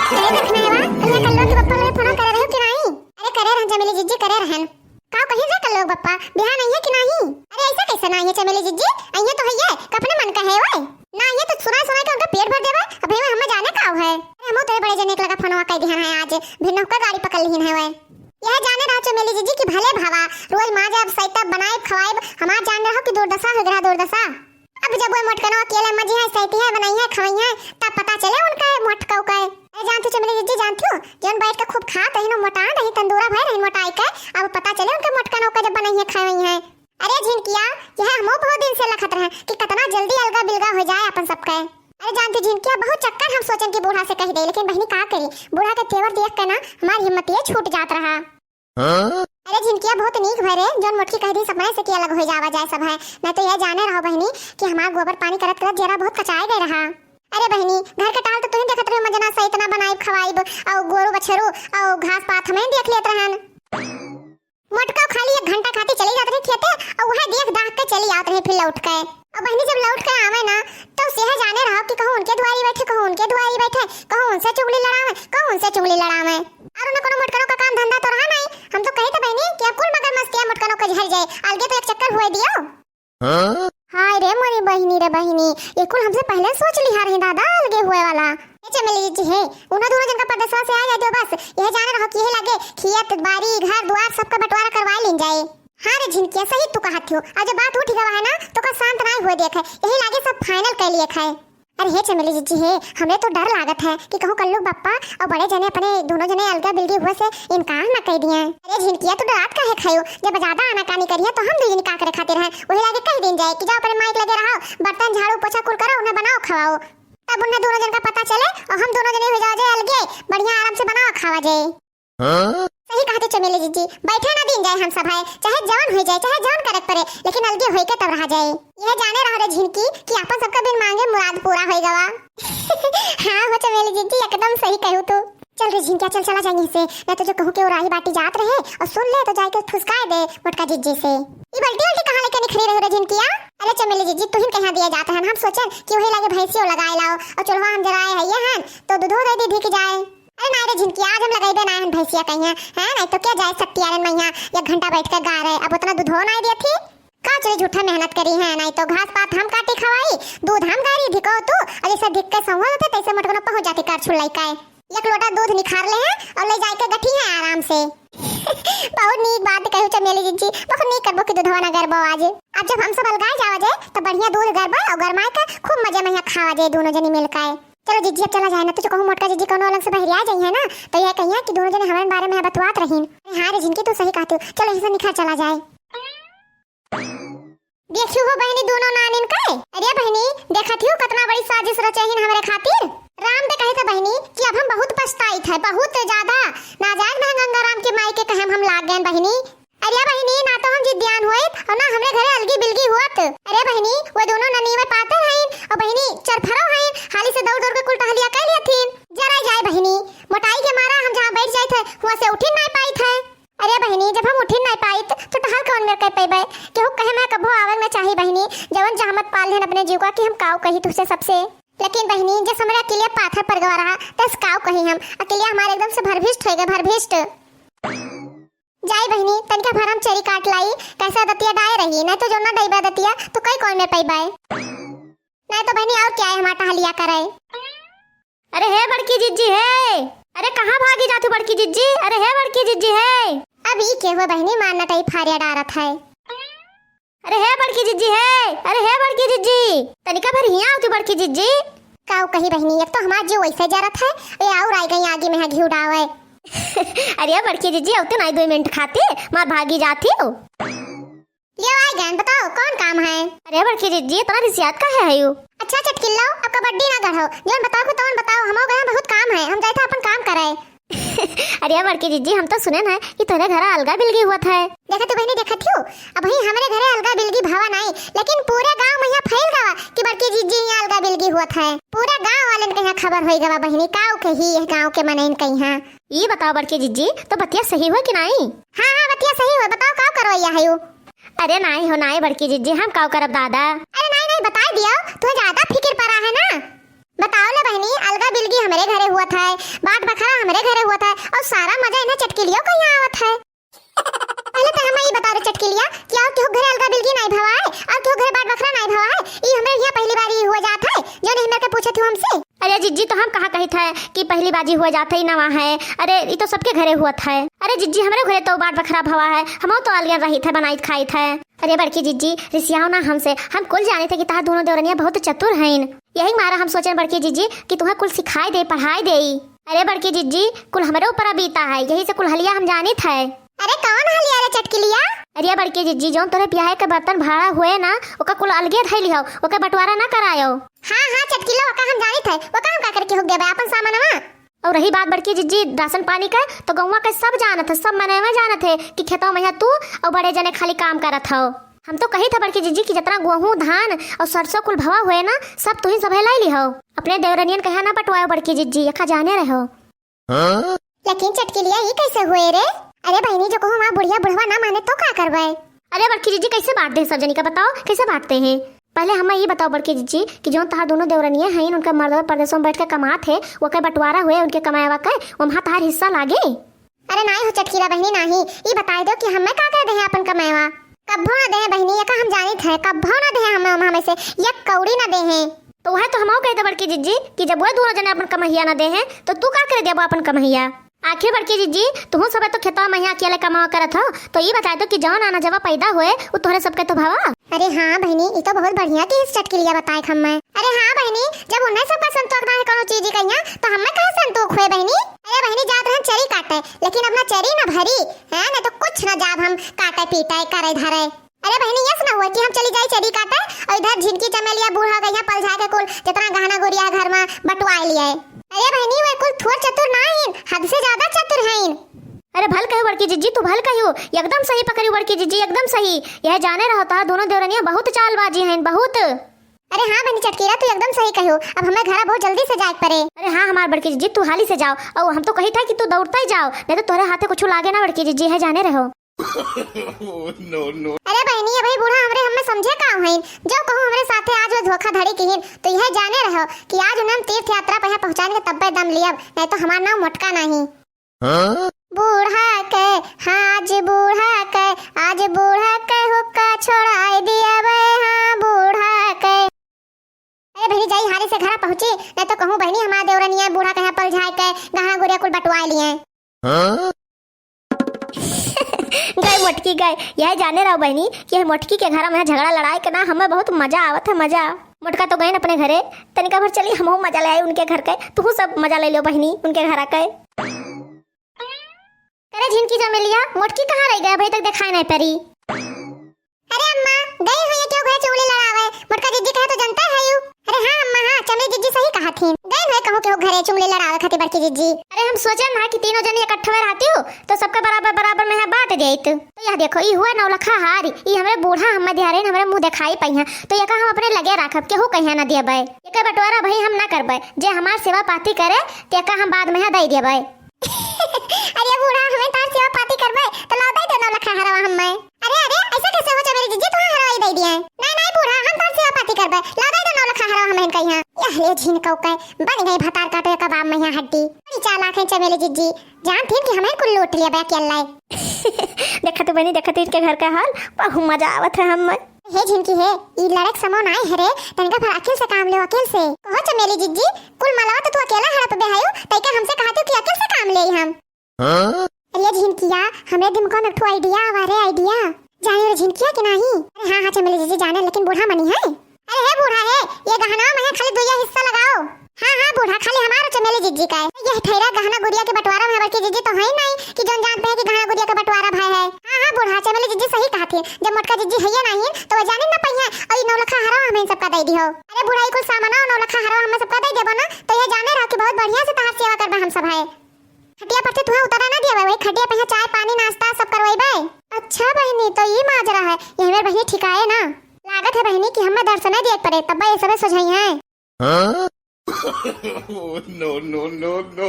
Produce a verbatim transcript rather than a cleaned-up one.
अरे दखनवा, कहिया कल्लू के बप्पा लगे फोन करे रहो कि नाहीं? अरे करे रहन चमेली जिज्जी, करे रहन। का कहिन रे कल्लू के बप्पा, बिहान अइहे कि नाहीं? अरे अइसे कइसे नाहीं है चमेली जिज्जी, अइहे तो हइये, कपने मन का है ओए। ना अइहे तो सुनाइ सुनाइ के उनका पेट भर देबे, अबहीं हमें जाने का है। अरे हमहू तोरे बड़े जने के लगा फोनवा कइ दिहन है आज, भिन्नहू का गाड़ी पकड़ लिहिन है ओए। यह जाने रहो चमेली जिज्जी कि भले भावा, रोज माजब, सैतब, बनाइब, खवाइब, हमार जाने रहो कि दुर्दशा होइ गवा दुर्दशा। अब जब वो मोटकनो अकेले मजी है, सैती है, बनाई है, खवाई है, तब पता चले उनका मोटकौ का। अरे जानती हो चमेली जिज्जी, जानती हो, जौन बैठ के खूब खात रही, मोटा रही, तंदूरा भय रही मोटाई के, अब पता चले उनका मोटकनो का जब बनाई है, खवाई है। अरे झिनकिया, यह हमहू बहुत दिन से लखत रहे कि कतना जल्दी अलगा बिलगा होइ जाए अपन सबके। अरे जानती झिनकिया, बहुत चक्कर हम सोचन कि बूढ़ा से कहि दे, लेकिन बहिनी का करी, बूढ़ा के तेवर देख के ना हमार हिम्मतिये छूट जात रहा। हाँ? अरे झिनकिया, बहुत नीक भय रे, जौन मोटकी कहि दी सपने से कि अलग होइ जावा जाए सब है, नहीं तो यह जाने रहो बहिनी कि हमार गोबर पानी करत करत जेरा बहुत कचाए गए रहा। अरे बहिनी, घर के टाल तो तुहीं देखत रहो, मजना से इतना बनाइब खवाइब, और गोरू बछरू और घास पात हमें देख लेत रहन। मोटका खाली एक घंटा खातिर चली जात रही खेते, और वह देख दाख के चली आवत रही फिर लौट के। और बहिनी जब लौट के आवे ना, तो सेह जाने रहो कि कहूँ उनके दुआरी बैठे, कहूँ उनके दुआरी बैठे, कहूँ उनसे चुगली लड़ावे, कहूँ उनसे चुगली लड़ावे। और उन्हें कोनो मोटकनों का काम धंधा तो रहा नहीं। हम तो कही थे बहिनी कि अब कुल मगर मस्तिया मोटकनों का झर जाए, अलगे तो एक चक्कर हुए दियो। हाँ? हाय रे मोरी बहिनी रे बहिनी, ये कुल हमसे पहले सोच लिहा रही दादा, अलगे हुए वाला। ए चमेली जी है, उन्हें दोनों जन का परदेसवा से आ जाए दो बस। यह जाने रहो कि यही लागे खेत, बारी, घर, दुआर सबका बंटवारा करवा लीन जाए। हाँ रे झिनकिया, सही तू कहत हो। आज बात उठ गवा है ना, तो का शांत नाई हुए देखे। यही लागे सब final कर लिए खाए। अरे हे चमेली जिज्जी हे, हमरे तो डर लागत है कि कहूँ कल्लू बप्पा और बड़े जने अपने दोनों जने अलगा बिलगी हुए से इनकार ना कर दिए। अरे झिनकिया, तू डरात काहे खायो? जब ज्यादा आनाकानी करिए तो हम दुई जनी का करे खातिर हैं? वही लागे कह दिन जाए कि जाओ अपने माई के लगे रहो, बर्तन झाड़ू पोछा कुल करो, उन्हें बनाओ खवाओ। तब उन्हें दोनों जन का पता चले और हम दोनों जने हो जाओ जाए अलगे, बढ़िया आराम से बनाओ खावा जाए। हाँ? सही कहते चमेली जिज्जी, बैठे ना दिन जाए हम सब है, चाहे जवन हो जाए, चाहे जवन करत पड़े, लेकिन अलगे होई के तब रहा जाए। यह जाने रहो रे झिनकी कि आपन सबका बिन मांगे मुराद पूरा होई गवा। हाँ हो चमेली जिज्जी, एकदम सही कहू तू। चल रे झिनकिया, चल चला जाएंगे से, नहीं तो जो कहूँ के उराही बाटी जात रहे और सुन ले तो जाके फुसकाए दे मोटका जिज्जी से। ई बल्टी उल्टी कहाँ लेके निखरी रहे रे झिनकिया? अरे चमेली जिज्जी, तुहिन कहाँ दिया जात है, हम सोचन कि वही लागे भैंसियों लगाए लाओ और चुल्हा हम जराए है ये हन तो दूधो दे दी धिक जाए। अरे नाई रे झिनकी, आज हम लगइबे नाई हन भैंसिया कहीं है, हैं? नाई तो क्या जाए शक्तियारन मैया एक घंटा बैठ के गा रहे, अब उतना दूधो नाई देती। का चली झूठा मेहनत करी है, नाई तो घास पात हम काटी खवाई, दूध हम गारी, धिको तू, और जैसे धिक के संभल होते तैसे मोटकनो पहुंच जाती कर छुल्लाई का। एक लोटा दूध निखार ले हैं और ले जाए के गठी है आराम से। बहुत नीक बात कहू चमेली जिज्जी, बहुत नीक करबो कि दूधवा ना गरबो आज। अब जब हम सब अलगाए जावा जाए तो बढ़िया दूध गरबो और गरमाए के खूब मजे में यहाँ खावा जाए दोनों जनी मिलके। चलो जिज्जी, अब चला जाए ना, तो जो कहूँ मोटका जिज्जी कौनो अलग से बहरिया जाई है ना, तो यह कहिए कि दोनों जने हमारे बारे में बतवात रहीन। अरे हाँ रे झिनकी, तू सही कहती हो, चलो यहीं से निखर चला जाए। देखियो हो बहिनी दोनों नानिन के। अरे बहिनी, देखत हियो कितना बड़ी साजिश रचेहिन हमरे खातिर। राम दे कहे थे बहिनी कि अब हम बहुत पछताइत है, बहुत ज्यादा नाजायज महंगा गंगाराम के माई के कहे हम लाग गए बहिनी। अरे बहिनी, ना तो हम जिद्दियान होइत और ना हमरे घरे अलगी बिलगी होत। अरे बहिनी, वो दोनों ननीवे पातर हईन और बहिनी चरफरो हईन, हाली से दौड़ दौड़ के कुल टहलिया कर लेथिन। जरा जाए बहिनी, मोटाई के मारा हम जहाँ बैठ जाइत है, वहाँ से उठिन ना पाइत है। अरे बहिनी, जब हम उठिन ना पाइत तो टहल कौन मेर कर पैबे? केहू कहे मैं कभो आवे ना चाही बहिनी, जवन जहमत पाल लेन अपने जीव का कि हम काव कही तुझसे सबसे। लेकिन बहिनी, जस हमरे अकेलिया पाथर पर गवा रहा, तस काव कही हम, अकेलिया हमारे एकदम से भरभिष्ट हो गए, भरभिष्ट। जाई बहिनी, तनिका भर हम चेरी काट लाई, कैसे दतिया डाए रही, नहीं तो जो ना डइबा दतिया, तो कई कौन में पइबाए। नहीं तो बहिनी, और क्या है हमार टहलिया करे। अरे हे बड़की जिज्जी हे, अरे कहाँ भागी जातू बड़की जिज्जी, अरे हे बड़की जिज्जी हे। अब ई के हुए बहिनी, मार नटई फारिया डारत है। अरे हे बड़की जिज्जी हे, अरे हे बड़की जिज्जी, तनिका भर हियाँ आवती बड़की जिज्जी। काऊ कही बहिनी, एक तो हमार जीव वैसे जरत है, ये और आई गई आगी में है घी उड़ावे। अरे बड़की जिज्जी, आवती नाई दो मिनट खाती, मार भागी जाती हो। ले आई गए, बताओ कौन काम है? अरे बड़की जिज्जी, इतना रिसियात का है यू? अच्छा चटकिल्लो, अब कबड्डी ना गढ़ो, जौन बताओ को तौन बताओ, हम गए बहुत काम है, हम जाए थे अपन काम करे। अरे बड़की जिज्जी, हम तो सुने ना कि तोरे घर अलगा बिलगी हुआ था। देखा तू बहनी, देखा थियो, अब ही हमारे घरे अलगा बिलगी भवा नहीं, लेकिन पूरे गांव में यहाँ फैल गवा कि बड़की जिज्जी यहाँ अलगा बिलगी हुआ था। पूरा गांव वाले के यहाँ खबर होई गवा बहनी, काऊ कही यह गांव के मनइन कही। हाँ, ये बताओ बड़की जिज्जी, तो बतिया सही हुआ कि नहीं? हाँ हाँ, बतिया सही हुआ, बताओ काऊ करवैया है यू? अरे नहीं हो नहीं बड़की जिज्जी, हम काऊ करब दादा। अरे नहीं नहीं, बता दियो, तू ज्यादा फिक्र पड़ा है ना। बताओ ना बहिनी, अलगा बिलगी हमरे घरे हुवत है, बाट बखरा हमरे घरे हुवत है, और सारा मजा इन्हें चटकिलियो के यहाँ आवत है। पहले तो हमें ये बताओ रे चटकिलिया कि और केहू घरे अलगा बिलगी नाई भवा है, और केहू घरे बाट बखरा नाई भवा है, ई हमरे यहाँ पहली बार ई हुआ जात है, जो नहीं मेरे के पूछत हो हमसे। अरे जिज्जी, तो हम कहाँ कहित है कि पहली बाजी हुआ जात है, ई नवा है। अरे, ई तो सबके घरे हुवत है। अरे जिज्जी, हमरे घरे तो बाट बखरा भवा है, हमहू तो अलगे रहित है, बनाइत खाइत है। अरे बड़की जिज्जी, रिसियाओ ना हमसे, हम कुल जानित है कि तहार दोनों देवरनिया बहुत चतुर हईन। यही मारा हम सोचेन बड़की जिज्जी कि तुहें कुल सिखाई दे, पढ़ाई देई। अरे बड़की जिज्जी, कुल हमरे ऊपर बीता है, यही से कुल हलिया हम जानित है। अरे कौन हलिया रे चटकिलिया? अरे बड़की जिज्जी, जौन तोरे बियाहे के बर्तन भाड़ा हुए ना, ओका कुल अलगे धइली हो, ओके बंटवारा ना करायो। हाँ, हाँ चटकिला, ओका हम जानित है, ओका हम का करके हुक देबे आपन सामानवा? और रही बात बड़की जिज्जी राशन पानी के, तो गौवा के सब जानत है, सब मनवा जानत है कि खेतवा में तू और बड़े जने खाली काम करत हो। हम तो कहित है बड़की जिज्जी कि जितना गेहूं, धान और सरसों कुल भवा हुए ना, सब तू ही सभे लाई ली हो। अपने देवरनियन के यहाँ ना बंटवायो बड़की जिज्जी, यका जाने रहो। हाँ? लेकिन चटकिलिया, ई कैसे हुए रे? अरे बहिनी, जो कहूँ वहाँ बुढ़िया बुढ़वा ना माने तो का करबे? अरे बड़की जिज्जी, कैसे बांट दे सब जनी का, बताओ कैसे बांटते हैं? पहले हमें ये बताओ बड़की जिज्जी कि जौन तहार दोनों देवरनिया हैं, उनका मर्दवा परदेसों में बैठ के कमात है, वो के बंटवारा हुए उनके कमाएवा के, वहाँ तहार हिस्सा लागे? अरे नाई हो चटकिला बहिनी, नाही, ई बताई दो कि हमें का कर दे हैं अपन कमाएवा? कब्बो ना दे हैं बहिनी, यका हम जानित है, कब्बो ना दे हैं हमें, हमें से एक कौड़ी ना दे हैं। तो वह तो हमहू कहते बड़की जिज्जी कि जब वह दोनों जने अपन कमहिया ना दे हैं, तो तू का करे देबो अपन कमहिया? आखिर बड़की जिज्जी, तुहू सब तो खेतवा में यहाँ अकेले कमावा करत हो, तो ई बताई दो कि जौन आना जवा पैदा हुए, वो तोहरे सबके तो भवा। अरे हाँ बहिनी, ई तो बहुत बढ़िया की इस चटकिलिया बताए हमें। अरे हाँ बहिनी, जब उन्हें सबका संतोष ना है कोनो चीज कहिया, तो हमें कहाँ संतोष हुए बहिनी? अरे बहिनी, जात रहन चरी काटे, लेकिन अपना चरी ना भरी है, नहीं तो कुछ ना जाब हम काटे पीटे करे धरे। अरे बहिनी, यस ना हुआ कि हम चली जाई चरी काटे और इधर झिनकी चमेलिया बूढ़ा गइया पलझाए के कुल जितना गहना गुरिया घर में बंटवाए लिए। अरे बहिनी, वे कुल थोर चतुर ना हईन, हद से ज्यादा चतुर हईन। अरे भल कहो बड़की जिज्जी, तू भल कहो, एकदम सही पकड़ी बड़की जिज्जी, एकदम सही। यह जाने रहो, तहार दोनों देवरनिया बहुत चालबाजी हईन, बहुत। अरे हाँ बहिनी चटकीरा, तू एकदम सही कहो, अब हमें घरा बहुत जल्दी से जाए के पड़े। अरे हाँ हमार बड़की जिज्जी, तू हाली से जाओ, और हम तो कही था कि तू दौड़ते ही जाओ, नहीं तो तोहरे हाथे कुछ लागे ना बड़की जिज्जी, है जाने रहो। Oh, no, no। अरे बहिनी, अबही बूढ़ा हमरे हमें समझे का हईन, जो कहूँ हमरे साथे आज वो धोखाधड़ी किहिन, तो यह जाने रहो कि आज उन्हें हम तीर्थ यात्रा पर यहाँ पहुँचाने के तब्बे दम लियब, नहीं तो हमार नाम मोटका नहीं। हाँ? बूढ़ा के, हाँ, आज बूढ़ा के, आज बूढ़ा के हुक्का छोड़ाई दिया बे, हाँ, बूढ़ा के। अरे बहिनी, जाई हाली से घरा पहुँची, नहीं तो कहूँ बहिनी हमार देवरनिया बूढ़ा के यहाँ पलझाए के गहना गुरिया कुल बंटवाए लिए। हाँ? गए मोटकी गए। यह जाने रहो बहिनी कि यह मोटकी के घर में झगड़ा लड़ाई के ना हमें बहुत मजा आवत है, मजा। मोटका तो गए अपने घरे, तनिका भर चली हमहू मजा ले आई उनके घर के, तू सब मजा ले लो बहिनी उनके घर के। अरे झिनकी चमेलिया, मोटकी कहाँ रह गए? अभी तक दिखाई नहीं पड़ी। अरे अम्मा, गई हुई है केहू घरे चुगली लड़ावे? मोटका जिज्जी कहे तो जनता है यू। अरे हाँ अम्मा, हाँ, चमेली जिज्जी सही कहा थी। गई हुई कहूँ केहू घरे चुगली लड़ावे खातिर बड़की जिज्जी। अरे हम सोचे ना कि तीनों जनी इकट्ठे रहती हो, तो सबका बराबर बराबर में यहाँ बांट देत। तो यह देखो, ई हुआ नौलखा हार, ई हमरे बूढ़ा हमें दिहारे हमरे मुंह दिखाई पाई हैं, तो ये का हम अपने लगे राखब, केहू कहीं ना देबे। एकर बंटवारा भाई हम ना करबे, जे हमार सेवा पाती करे, ते का हम बाद में यहाँ दे देबे। अरे बूढ़ा, हमें तार सेवा पाती करबे, तो ला दे दे नौलखा हरवा हमें। अरे, अरे, ऐसा कैसे हो चमेली जिज्जी, तुहां हरवा ही दे दिए। नहीं, नहीं बूढ़ा, हम तार सेवा पाती करबे, ला दे दे नौलखा हरवा हमें कहीं। यह ले झिनकऊ के, बन गई भतार काटे कबाब में यहाँ हड्डी। बड़ी चालाक है चमेली जिज्जी, जानती कि हमें कुल लूट लिया बे अकेला। देखा तू बहिनी, देखा तू इनके घर का हाल, बहुत मजा आवत है हमें। हे झिनकी हे, ई लड़क समो नाय है रे, तनिका भर अकेल से काम लेव, अकेल से। कहो चमेली जिज्जी, कुल मलवा तो तू अकेला हड़प बे हयो, तैका हमसे कहा तू कि अकेल से काम लेई हम। हाँ? अरे झिनकिया, हमरे दिमाग में एक ठो idea आवा रे, idea। जाने रे झिनकिया कि नाही? अरे हाँ, हाँ चमेली जिज्जी जाने, लेकिन बूढ़ा मनी है। अरे हे बूढ़ा हे, ये गहना में है, खाली दुइया हिस्सा लगाओ। हाँ, हाँ बूढ़ा, खाली हमार चमेली जिज्जी का है। ये ठहरा गहना गुरिया के बंटवारा में बड़की जिज्जी तो है ही नहीं कि जौन जानते हैं कि गहना गुरिया के बंटवारा भाई है। हाँ, हाँ बूढ़ा, चमेली जिज्जी सही कहा थी, जब मोटका जिज्जी है ये नहीं तो वो जाने ना पाई है, और ये नौलखा हरवा हमें सबका दे दी हो। अरे बूढ़ा, ये कुल सामाना और नौलखा हरवा हमें सबका दे देबो ना, तो ये जाने रहो कि बहुत बढ़िया से तहार सेवा करबा हम सब है। खटिया पर से तुहा उतरा ना दिया, वही खटिया पे यहाँ चाय पानी नाश्ता सब करवाई बे। अच्छा बहनी, तो ये माजरा है, ये हमारे बहनी ठिकाए ना। लागत है बहनी कि हमें दर्शन दिए पड़े, तब ये सबे सुझाई है। हाँ? Oh, no, no, no, no।